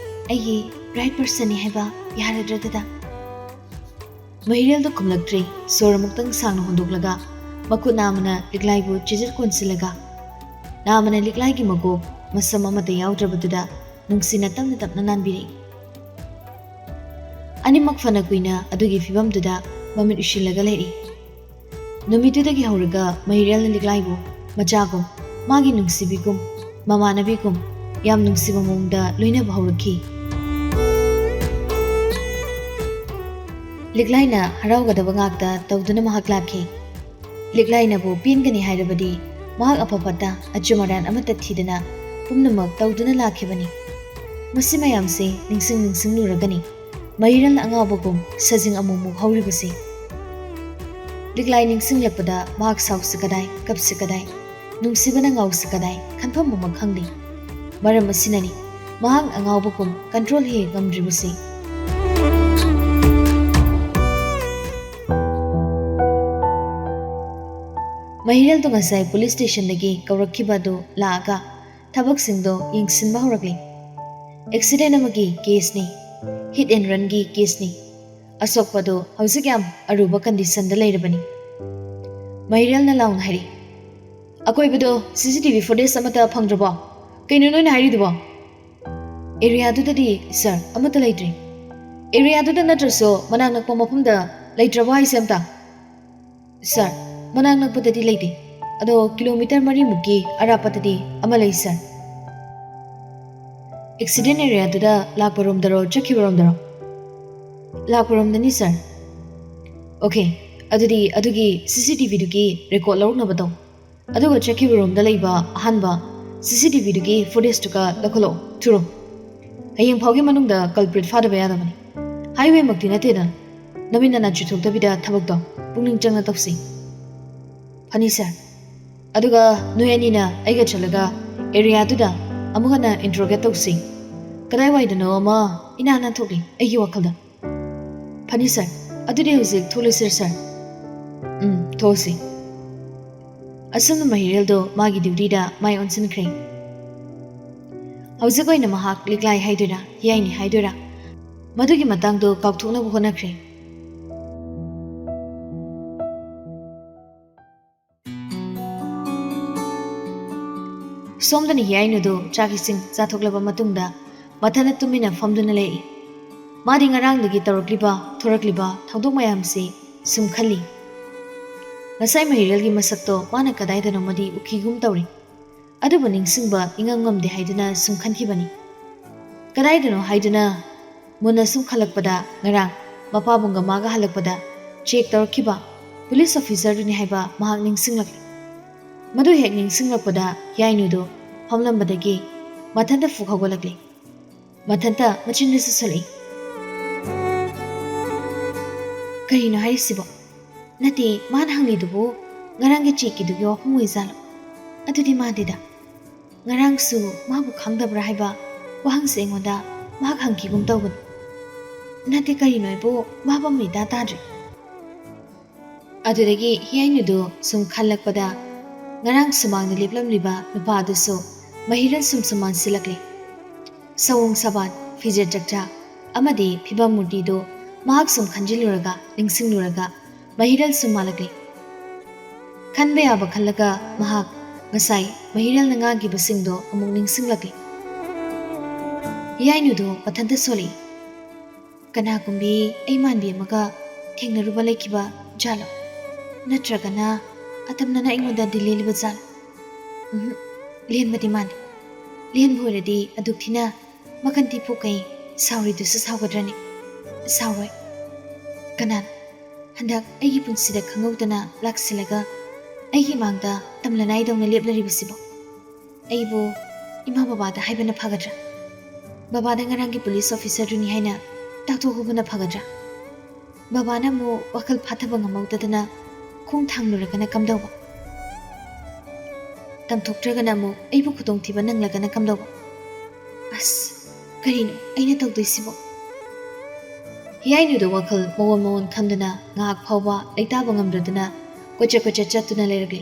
ꯑꯩꯒꯤ right personꯅꯤ ꯍꯥꯏꯕ ꯌꯥꯔꯗ꯭ꯔꯥ ꯗꯗꯥ?" ꯃꯍꯤꯔꯦꯜꯗꯣ ꯈꯨꯝꯂꯛꯇ꯭ꯔꯦ꯫ ꯁꯣꯔ ꯑꯃꯨꯛꯇꯪ ꯁꯥꯡꯅ ꯍꯣꯟꯗꯣꯛꯂꯒ ꯃꯈꯨꯠ ꯅꯥꯝꯃꯅ ꯂꯤꯛꯂꯥꯏꯕꯨ ꯆꯤꯖꯤꯜ ꯀꯣꯟꯁꯤꯜꯂꯒ, ꯅꯥꯝꯃꯅ ꯂꯤꯛꯂꯥꯏꯒꯤ ꯃꯀꯣꯛ ꯃꯁꯝ ꯑꯃꯠꯇ ꯌꯥꯎꯗ꯭ꯔꯕꯗꯨꯗ ꯅꯨꯡꯁꯤꯅ ꯇꯞꯅ ꯇꯞꯅ ꯅꯥꯟꯕꯤꯔꯛꯏ꯫ ꯑꯅꯤꯃꯛ ꯐꯅ ꯀꯨꯏꯅ ꯑꯗꯨꯒꯤ ꯐꯤꯕꯝꯗꯨꯗ ꯃꯃꯤꯠ ꯎꯏꯁꯤꯜꯂꯒ ꯂꯩꯔꯤ꯫ ꯅꯨꯃꯤꯠꯇꯨꯗꯒꯤ ꯍꯧꯔꯒ ꯃꯍꯤꯔꯦꯜꯅ ꯂꯤꯛꯂꯥꯏꯕꯨ ꯃꯆꯥꯒꯨꯝ, ꯃꯥꯒꯤ ꯅꯨꯡꯁꯤꯕꯤꯒꯨꯝ, ꯃꯃꯥꯟꯅꯕꯤꯒꯨꯝ ꯌꯥꯝ ꯅꯨꯡꯁꯤꯕ ꯃꯑꯣꯡꯗ ꯂꯣꯏꯅꯕ ꯍꯧꯔꯛꯈꯤ꯫ ꯂꯤꯛꯂꯥꯏꯅ ꯍꯔꯥꯎꯒꯗꯕ ꯉꯥꯛꯇ ꯇꯧꯗꯨꯅ ꯃꯍꯥꯛ ꯂꯥꯛꯈꯤ꯫ ꯂꯤꯛꯂꯥꯏꯅꯕꯨ ꯄꯦꯟꯒꯅꯤ ꯍꯥꯏꯔꯕꯗꯤ ꯃꯍꯥꯛ ꯑꯐ ꯐꯠꯇ ꯑꯆꯨꯝ ꯑꯔꯥꯟ ꯑꯃꯠꯇ ꯊꯤꯗꯅ ꯄꯨꯝꯅꯃꯛ ꯇꯧꯗꯨꯅ ꯂꯥꯛꯈꯤꯕꯅꯤ꯫ ꯃꯁꯤ ꯃꯌꯥꯝꯁꯤ ꯅꯤꯡꯁꯤꯡ ꯅꯤꯡꯁꯤꯡꯂꯨꯔꯒꯅꯤ ꯃꯍꯤꯔꯦꯜꯅ ꯑꯉꯥꯎꯕꯒꯨꯝ ꯁꯖꯤꯡ ꯑꯃꯨꯛꯃꯨꯛ ꯍꯧꯔꯤꯕꯁꯤ꯫ ꯂꯤꯛꯂꯥꯏ ꯅꯤꯡꯁꯤꯡꯂꯛꯄꯗ ꯃꯍꯥꯛ ꯁꯥꯎꯁꯤ ꯀꯗꯥꯏ, ꯀꯞꯁꯤ ꯀꯗꯥꯏ, ꯅꯨꯡꯁꯤꯕꯅ ꯉꯥꯎꯁꯤ ꯀꯗꯥꯏ ꯈꯟꯐꯝ ꯑꯃ ꯈꯪꯗꯦ꯫ ꯃꯔꯝ ꯑꯁꯤꯅꯅꯤ ꯃꯍꯥꯛ ꯑꯉꯥꯎꯕꯒꯨꯝ control ꯍꯦꯛ ꯉꯝꯗ꯭ꯔꯤꯕꯁꯤ꯫ ꯃꯍꯤꯔꯦꯜꯗꯨ ꯉꯁꯥꯏ police stationꯗꯒꯤ ꯀꯧꯔꯛꯈꯤꯕ ꯑꯗꯨ ꯂꯥꯛꯑꯒ ꯊꯕꯛꯁꯤꯡꯗꯣ ꯌꯦꯡꯁꯤꯟꯕ ꯍꯧꯔꯛꯂꯤ꯫ Accident ꯑꯃꯒꯤ caseꯅꯤ, hit and runꯒꯤ caseꯅꯤ꯫ ꯑꯁꯣꯛꯄꯗꯣ ꯍꯧꯖꯤꯛ ꯌꯥꯝ ꯑꯔꯨꯕ conditionꯗ ꯂꯩꯔꯕꯅꯤ꯫ ꯃꯍꯤꯔꯦꯜꯅ ꯂꯥꯎꯅ ꯍꯥꯏꯔꯛꯏ, "ꯑꯀꯣꯏꯕꯗꯣ CCTV footage ꯑꯃꯠꯇ ꯐꯪꯗ꯭ꯔꯕꯣ? ꯀꯩꯅꯣ ꯅꯣꯏꯅ ꯍꯥꯏꯔꯤꯗꯨꯕꯣ?" "Areaꯗꯨꯗꯗꯤ, sir, ꯑꯃꯠꯇ ꯂꯩꯇ꯭ꯔꯤ꯫ Areaꯗꯨꯗ ꯅꯠꯇ꯭ꯔꯁꯨ ꯃꯅꯥꯛ ꯅꯛꯄ ꯃꯐꯝꯗ ꯂꯩꯇ꯭ꯔꯕꯣ ꯍꯥꯏꯁꯦ ꯑꯝꯇ?" "Sir, ꯃꯅꯥꯛ ꯅꯛꯄꯗꯗꯤ ꯂꯩꯇꯦ, ꯑꯗꯣ kilometre ꯃꯔꯤꯃꯨꯛꯀꯤ ꯑꯔꯥꯞꯄꯗꯗꯤ ꯑꯃ ꯂꯩ, sir꯫" "Accident areaꯗꯨꯗ ꯂꯥꯛꯄꯔꯣꯝꯗꯔꯣ, ꯆꯠꯈꯤꯕꯔꯣꯝꯗꯔꯣ?" "ꯂꯥꯛꯄꯔꯣꯝꯗꯅꯤ, sir꯫" "Okay, ꯑꯗꯨꯗꯤ ꯑꯗꯨꯒꯤ CCTVꯗꯨꯒꯤ record ꯂꯧꯔꯛꯅꯕ ꯇꯧ꯫ ꯑꯗꯨꯒ ꯆꯠꯈꯤꯕꯔꯣꯝꯗ ꯂꯩꯕ ꯑꯍꯥꯟꯕ CCTVꯗꯨꯒꯤ footageꯇꯨꯒ ꯂꯧꯈꯠꯂꯛꯑꯣ, ꯊꯨꯔꯣ꯫ ꯍꯌꯦꯡ ꯐꯥꯎꯒꯤ ꯃꯅꯨꯡꯗ culprit ꯐꯥꯗꯕ ꯌꯥꯗꯕꯅꯤ꯫ Highwayꯃꯛꯇꯤ ꯅꯠꯇꯦꯗꯅ꯫ ꯅꯃꯤꯠ ꯅꯅꯥ ꯆꯨꯊꯣꯛꯇꯕꯤꯗ ꯊꯕꯛꯇꯣ ꯄꯨꯛꯅꯤꯡ ꯆꯪꯅ ꯇꯧꯁꯤ꯫ ꯐꯅꯤ ꯁꯥꯔ꯫ ꯑꯗꯨꯒ ꯅꯣꯏ ꯑꯅꯤꯅ ꯑꯩꯒ ꯆꯠꯂꯒ ꯑꯦꯔꯤꯌꯥꯗꯨꯗ ꯑꯃꯨꯛ ꯍꯟꯅ ꯏꯟꯇ꯭ꯔꯣꯒꯦꯠ ꯇꯧꯁꯤ꯫ ꯀꯗꯥꯏꯋꯥꯏꯗꯅꯣ ꯑꯃ ꯏꯅꯥꯟ ꯅꯥꯟ ꯊꯣꯛꯂꯤ ꯑꯩꯒꯤ ꯋꯥꯈꯜꯗ꯫ ꯐꯅꯤ ꯁꯥꯔ꯫ ꯑꯗꯨꯗꯤ ꯍꯧꯖꯤꯛ ꯊꯣꯛꯂꯁꯤꯔ ꯁꯥꯔ? ꯎꯝ, ꯊꯣꯛꯁꯤ꯫ ꯑꯁꯨꯝꯅ ꯃꯍꯤꯔꯦꯜꯗꯣ ꯃꯥꯒꯤ ꯗ꯭ꯌꯨꯇꯤꯗ ꯃꯥꯏ ꯑꯣꯟꯁꯤꯟꯈ꯭ꯔꯦ꯫ ꯍꯧꯖꯤꯛ ꯑꯣꯏꯅ ꯃꯍꯥꯛ ꯂꯤꯛꯂꯥꯏ ꯍꯥꯏꯗꯣꯏꯔꯥ, ꯍꯤꯌꯥꯏꯅꯤ ꯍꯥꯏꯗꯣꯏꯔꯥ, ꯃꯗꯨꯒꯤ ꯃꯇꯥꯡꯗꯣ ꯀꯥꯎꯊꯣꯛꯅꯕ ꯍꯣꯠꯅꯈ꯭ꯔꯦ꯫ ꯁꯣꯝꯗꯅ ꯍꯤꯌꯥꯏꯅꯨꯗꯨ ꯆꯥꯛ ꯏꯁꯤꯡ ꯆꯥꯊꯣꯛꯂꯕ ꯃꯇꯨꯡꯗ ꯃꯊꯟꯇ ꯇꯨꯃꯤꯟꯅ ꯐꯝꯗꯨꯅ ꯂꯩ꯫ ꯃꯥꯗꯤ ꯉꯔꯥꯡꯗꯒꯤ ꯇꯧꯔꯛꯂꯤꯕ ꯊꯣꯔꯛꯂꯤꯕ ꯊꯧꯗꯣꯛ ꯃꯌꯥꯝꯁꯤ ꯁꯨꯝ ꯈꯜꯂꯤ꯫ ꯉꯁꯥꯏ ꯃꯍꯤꯔꯦꯜꯒꯤ ꯃꯁꯛꯇꯣ ꯃꯥꯅ ꯀꯗꯥꯏꯗꯅꯣꯃꯗꯤ ꯎꯈꯤꯒꯨꯝ ꯇꯧꯔꯤ꯫ ꯑꯗꯨꯕꯨ ꯅꯤꯡꯁꯤꯡꯕ ꯏꯉꯝ ꯉꯝꯗꯦ ꯍꯥꯏꯗꯨꯅ ꯁꯨꯝ ꯈꯟꯈꯤꯕꯅꯤ꯫ ꯀꯗꯥꯏꯗꯅꯣ ꯍꯥꯏꯗꯨꯅ ꯃꯨꯟꯅ ꯁꯨꯝ ꯈꯜꯂꯛꯄꯗ ꯉꯔꯥꯡ ꯃꯄꯥꯕꯨꯡꯒ ꯃꯥꯒ ꯍꯜꯂꯛꯄꯗ ꯆꯦꯛ ꯇꯧꯔꯛꯈꯤꯕ ꯄꯨꯂꯤꯁ ꯑꯣꯐꯤꯁꯔꯗꯨꯅꯤ ꯍꯥꯏꯕ ꯃꯍꯥꯛ ꯅꯤꯡꯁꯤꯡꯂꯛꯂꯤ꯫ ꯃꯗꯨ ꯍꯦꯛ ꯅꯤꯡꯁꯤꯡꯂꯛꯄꯗ ꯍꯤꯌꯥꯏꯅꯨꯗꯨ ꯐꯝꯂꯝꯕꯗꯒꯤ ꯃꯊꯟꯇ ꯐꯨꯛ ꯍꯧꯒꯠꯂꯛꯂꯤ꯫ ꯃꯊꯟꯇ ꯃꯆꯤꯟꯗꯁꯨ ꯁꯣꯜꯂꯛꯏ꯫ ꯀꯔꯤꯅꯣ ꯍꯥꯏꯔꯤꯁꯤꯕꯣ? ꯅꯠꯇꯦ, ꯃꯥꯅ ꯍꯪꯂꯤꯗꯨꯕꯨ ꯉꯔꯥꯡꯒꯤ ꯆꯦꯛꯀꯤꯗꯨꯒꯤ ꯋꯥꯐꯝ ꯑꯣꯏꯖꯥꯠꯂꯣ? ꯑꯗꯨꯗꯤ ꯃꯥꯟꯗꯦꯗ꯫ ꯉꯔꯥꯡꯁꯨ ꯃꯥꯕꯨ ꯈꯪꯗꯕ꯭ꯔꯥ ꯍꯥꯏꯕ ꯋꯥꯍꯪꯁꯦ ꯑꯩꯉꯣꯟꯗ ꯃꯍꯥꯛ ꯍꯪꯈꯤꯒꯨꯝ ꯇꯧꯕꯅꯤ꯫ ꯅꯠꯇꯦ, ꯀꯔꯤꯅꯣ ꯑꯩꯕꯨ ꯚꯥꯕ ꯑꯃ ꯏꯇꯥ ꯇꯥꯗ꯭ꯔꯦ꯫ ꯑꯗꯨꯗꯒꯤ ꯍꯤꯌꯥꯏꯅꯨꯗꯨ ꯁꯨꯝ ꯈꯜꯂꯛꯄꯗ ꯉꯔꯥꯡ ꯁꯨꯃꯥꯡꯗ ꯂꯦꯞꯂꯝꯂꯤꯕ ꯅꯨꯄꯥ ꯑꯗꯨꯁꯨ ꯃꯍꯤꯔꯦꯜ ꯁꯨꯝ ꯁꯨꯝ ꯃꯥꯟꯁꯤꯜꯂꯛꯂꯦ꯫ ꯁꯑꯣꯡ ꯁꯥꯕꯥꯟ, ꯐꯤꯖꯦꯠ ꯆꯛꯆꯥ ꯑꯃꯗꯤ ꯐꯤꯕꯝ ꯃꯨꯔꯇꯤꯗꯨ ꯃꯍꯥꯛ ꯁꯨꯝ ꯈꯟꯖꯤꯜꯂꯨꯔꯒ ꯅꯤꯡꯁꯤꯡꯂꯨꯔꯒ ꯃꯍꯤꯔꯦꯜ ꯁꯨꯝ ꯃꯥꯜꯂꯛꯂꯦ꯫ ꯈꯟꯕ ꯌꯥꯕ ꯈꯜꯂꯒ ꯃꯍꯥꯛ ꯉꯁꯥꯏ ꯃꯍꯤꯔꯦꯜꯅ ꯉꯥꯡꯈꯤꯕꯁꯤꯡꯗꯣ ꯑꯃꯨꯛ ꯅꯤꯡꯁꯤꯡꯂꯛꯂꯦ꯫ ꯍꯤꯌꯥꯏꯅꯨꯗꯨ ꯃꯊꯟꯇ ꯁꯣꯜꯂꯛꯏ꯫ ꯀꯅꯥꯒꯨꯝꯕꯤ ꯑꯩ ꯃꯥꯟꯕꯤ ꯑꯃꯒ ꯊꯦꯡꯅꯔꯨꯕ ꯂꯩꯈꯤꯕ ꯖꯥꯠꯂꯣ? ꯅꯠꯇ꯭ꯔꯒꯅ ꯑꯇꯝꯅꯅ ꯑꯩꯉꯣꯟꯗ ꯗꯤꯜ ꯂꯦꯜꯂꯤꯕ ꯖꯥꯠꯂꯣ? ꯎꯝꯍꯨꯝ, ꯂꯦꯟꯕꯗꯤ ꯃꯥꯟꯗꯦ꯫ ꯂꯦꯟꯕ ꯑꯣꯏꯔꯗꯤ ꯑꯗꯨꯛ ꯊꯤꯅ ꯃꯈꯟ ꯊꯤ ꯄꯣꯛꯀꯩ ꯁꯥꯎꯔꯤꯗꯨꯁꯨ ꯁꯥꯎꯒꯗ꯭ꯔꯅꯤ? ꯁꯥꯎꯔꯣꯏ꯫ ꯀꯅꯥꯅꯣ ꯍꯟꯗꯛ ꯑꯩꯒꯤ ꯄꯨꯟꯁꯤꯗ ꯈꯪꯍꯧꯗꯅ ꯂꯥꯛꯁꯤꯜꯂꯒ ꯑꯩꯒꯤ ꯏꯃꯥꯡꯗ ꯇꯝꯂꯅꯥꯏꯗꯧꯅ ꯂꯦꯞꯂꯔꯤꯕꯁꯤꯕꯣ? ꯑꯩꯕꯨ ꯏꯃꯥ ꯕꯕꯥꯗ ꯍꯥꯏꯕꯅ ꯐꯒꯗ꯭ꯔꯥ? ꯕꯕꯥꯗ ꯉꯔꯥꯡꯒꯤ ꯄꯨꯂꯤꯁ ꯑꯣꯐꯤꯁꯔꯗꯨꯅꯤ ꯍꯥꯏꯅ ꯇꯥꯛꯊꯣꯛꯍꯧꯕꯅ ꯐꯒꯗ꯭ꯔꯥ? ꯕꯕꯥꯅ ꯑꯃꯨꯛ ꯋꯥꯈꯜ ꯐꯥꯊꯕ ꯉꯝꯍꯧꯗꯗꯅ ꯈꯣꯡ ꯊꯥꯡꯂꯨꯔꯒꯅ ꯀꯝꯗꯧꯕ? ꯇꯝꯊꯣꯛꯇ꯭ꯔꯒꯅ ꯑꯃꯨꯛ ꯑꯩꯕꯨ ꯈꯨꯗꯣꯡꯊꯤꯕ ꯅꯪꯂꯒꯅ ꯀꯝꯗꯧꯕ? ꯑꯁ, ꯀꯔꯤꯅꯣ ꯑꯩꯅ ꯇꯧꯗꯣꯏꯁꯤꯕꯣ? ꯍꯤꯌꯥꯏꯅꯨꯗ ꯋꯥꯈꯜ ꯃꯑꯣꯟ ꯃꯑꯣꯟ ꯈꯟꯗꯨꯅ ꯉꯥꯏꯍꯥꯛ ꯐꯥꯎꯕ ꯂꯩꯇꯥꯕ ꯉꯝꯗꯗꯨꯅ ꯀꯣꯏꯆꯠ ꯀꯣꯏꯆꯠ ꯆꯠꯇꯨꯅ ꯂꯩꯔꯛꯂꯤ꯫